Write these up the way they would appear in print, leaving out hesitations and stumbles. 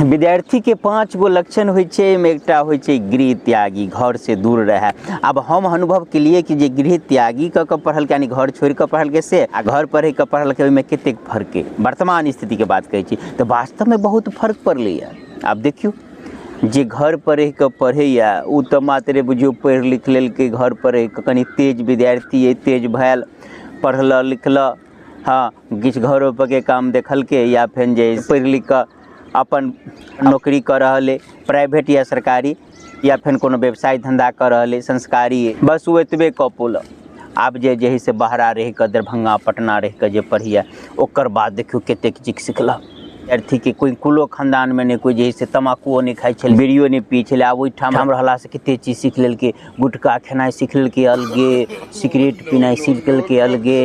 विद्यार्थीके 5 गो लक्षण होइ छै। एहिमे एकटा होइ छै गृह त्यागी, घरसँ दूर रहए। आब हम अनुभव केलियै कि जे गृह त्यागी कऽ कऽ पढ़लकै, यानी घर छोड़ि कऽ पढ़लकै से, आ घर पर रहि कऽ पढ़लकै, ओहिमे कतेक फर्क अइ। वर्तमान स्थितिके बात कहै छी तऽ वास्तवमे बहुत फर्क पड़लैए। आब देखियौ, जे घर पर रहि कऽ पढ़ैए ओ तऽ मात्रे बुझियौ पढ़ि लिख लेलकै घर पर रहि कऽ, कनि तेज विद्यार्थी अइ, तेज भेल, पढ़लक लिखलक, हँ किछु घरो परके काम देखलकै, या फेर जे पढ़ि लिख कऽ अपन नौकरी कऽ रहल अइ प्राइवेट या सरकारी, या फेर कोनो व्यवसाय धन्धा कऽ रहल अइ, संस्कारी अइ, बस ओ एतबे कऽ पौलक। आब जे जे हइ से बहरा रहि कऽ, दरभंगा पटना रहि कऽ जे पढ़ैए, ओकर बाद देखियौ कतेक चीज सिखलक। विद्यार्थीके कोइ कुलो खानदानमे नहि कोइ जे हइ से तमाकुओ नहि खाइ छलै, बीड़ियो नहि पियै छलै। आब ओहिठाम रहलासँ कतेक चीज सीख लेलकै, गुटखा खेनाइ सीख लेलकै अलगे, सिगरेट पीनाइ सीख लेलकै अलगे,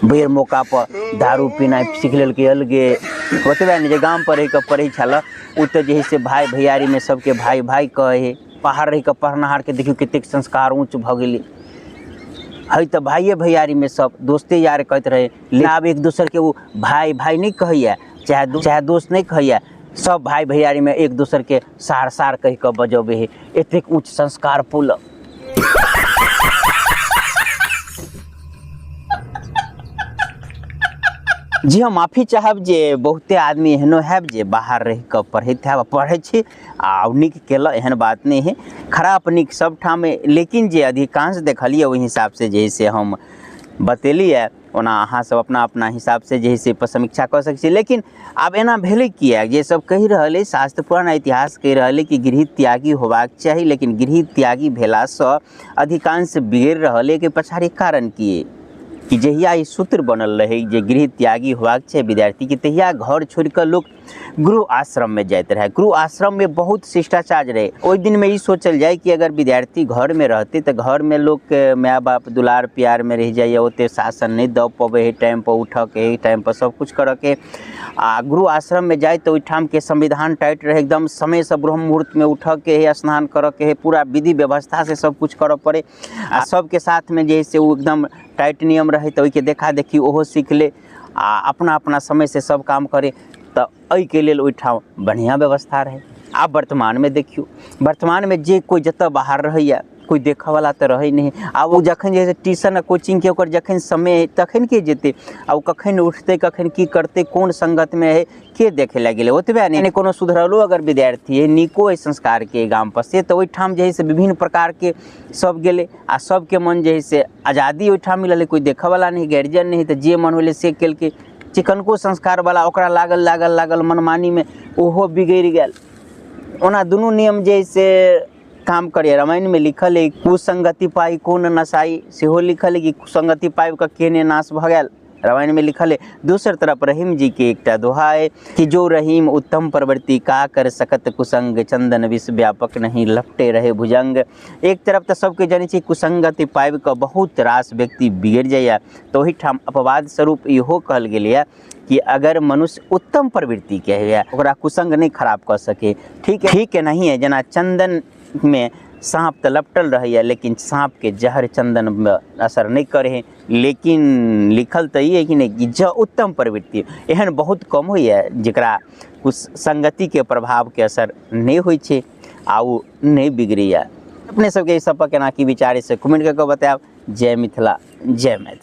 बेर मौकापर दारू पीनाइ सीख लेलकै अलगे। ओतबे नहि, जे गामपर रहि कऽ पढ़ै छलऽ ओ तऽ जे हइ से भाय भैयारीमे सबके भाय भाय कहै हइ। बाहर रहि कऽ पढ़निहारके देखियौ कतेक संस्कार ऊँच भऽ गेलै। हइ तऽ भाइये भैयारीमे सब दोस्ते यार कहैत रहै, लेकिन आब एक दोसरके ओ भाय भाय नहि कहैए, चाहे दोस्त नहि कहैए, सब भाय भैयारीमे एक दोसरके सार सार कहि कऽ बजबै हइ। एतेक ऊँच संस्कार पुलक। जी हम माफी चाहब जे बहुते आदमी एहनो हैब जे बाहर रहि कऽ पढ़ैत हैब, पढ़ै छी आ नीक केलक, एहन बात नहि है, खराब नीक सब ठाम है, लेकिन जे अधिकांश देखलियै ओहि हिसाबसँ जे है से हम बतेलियै। ओना अहाँ सब अपना अपना हिसाबसँ जे है से पर समीक्षा कऽ सकै छी। लेकिन आब एना भेलै किएक जे सब कहि रहल अइ, शास्त्र पुराण इतिहास कहि रहल अइ कि गृह त्यागी होबाक चाही, लेकिन गृह त्यागी भेलासँ अधिकांश बिगड़ि रहल अइ, एहिके पछाड़ी कारण की अइ? कि जहिया ई सूत्र बनल रहै जे गृह त्यागी होबाक छै विद्यार्थीके, तहिया घर छोड़िकऽ लोक गुरु आश्रममे जाइत रहै। गुरु आश्रममे बहुत शिष्टाचार रहै। ओहि दिनमे ई सोचल जाय कि अगर विद्यार्थी घरमे रहतै तऽ घरमे लोकके माय बाप दुलार प्यारमे रहि जाइए, ओतेक शासन नहि दऽ पबै हइ, टाइमपर उठऽके हइ, टाइमपर सबकिछु करऽके। आ गुरु आश्रममे जाइ तऽ ओहिठामके संविधान टाइट रहै, एकदम समयसँ ब्रह्म मुहूर्तमे उठऽके हइ, स्नान करऽके हइ, पूरा विधि व्यवस्थासँ सबकिछु करऽ पड़ै। आ सबके साथमे जे हइ से ओ एकदम टाइट नियम रहै, तऽ ओहिके देखा देखी ओहो सीख लै आ अपना अपना समयसँ सब काम करै, तऽ एहिके लेल ओहिठाम बढ़िआँ व्यवस्था रहै। आब वर्तमानमे देखियौ, वर्तमानमे जे कोइ जतऽ बाहर रहैए कोइ देखऽवला तऽ रहै नहि। आब ओ जखन जे है से ट्यूशन आ कोचिंगके ओकर जखन समय हइ तखन के जेतै, आ ओ कखन उठतै, कखन की करतै, कोन सङ्गतमे हइ, के देखै लए गेलै। ओतबे नहि, कोनो सुधरलो अगर विद्यार्थी हइ, नीको हइ संस्कारके गामपर से, तऽ ओहिठाम जे हइ से विभिन्न प्रकारके सब गेलै आ सबके मन जे हइ से आजादी ओहिठाम मिलल हइ, कोइ देखऽवला नहि, गार्जियन नहि, तऽ जे मन होलै से केलकै। चिकनको संस्कारवला ओकरा लागल लागल लागल मनमानीमे ओहो बिगड़ि गेल। ओना दुनू नियम जे हइ से काम करैए। रामायणमे लिखल हइ कुसङ्गति पाइ कोन नसाइ, सेहो लिखल हइ कि कुसङ्गति पाबिकऽ केने नाश भऽ गेल, रामायणमे लिखल हइ। दोसर तरफ रहीम जीके एकटा दोहा अइ कि जो रहीम उत्तम प्रवृत्ति का कर सकत कुसंग, चंदन विष व्यापक नहीं लपटे रहे भुजंग। एक तरफ तऽ सबके जनै छी कुसंगति पाबिकऽ बहुत रास व्यक्ति बिगड़ि जाइए, तऽ ओहिठाम अपवाद स्वरूप इहो कहल गेलैए कि अगर मनुष्य उत्तम प्रवृत्तिके होइए ओकरा कुसंग नहि खराब कऽ सकै। ठीक ठीक एनाहिए जेना चन्दनमे साँप तऽ लपटल रहैए, लेकिन साँपके जहर चन्दनमे असर नहि करै हइ। लेकिन लिखल तऽ ई है कि नहि कि जँ उत्तम प्रवृत्ति एहन बहुत कम होइए जकरा कुछ संगतिके प्रभावके असर नहि होइ छै आ ओ नहि बिगड़ैए। अपने सबके एहि सबपर केना की विचार अइ से कमेंट कऽ कऽ बतायब। जय मिथिला, जय मैथिली।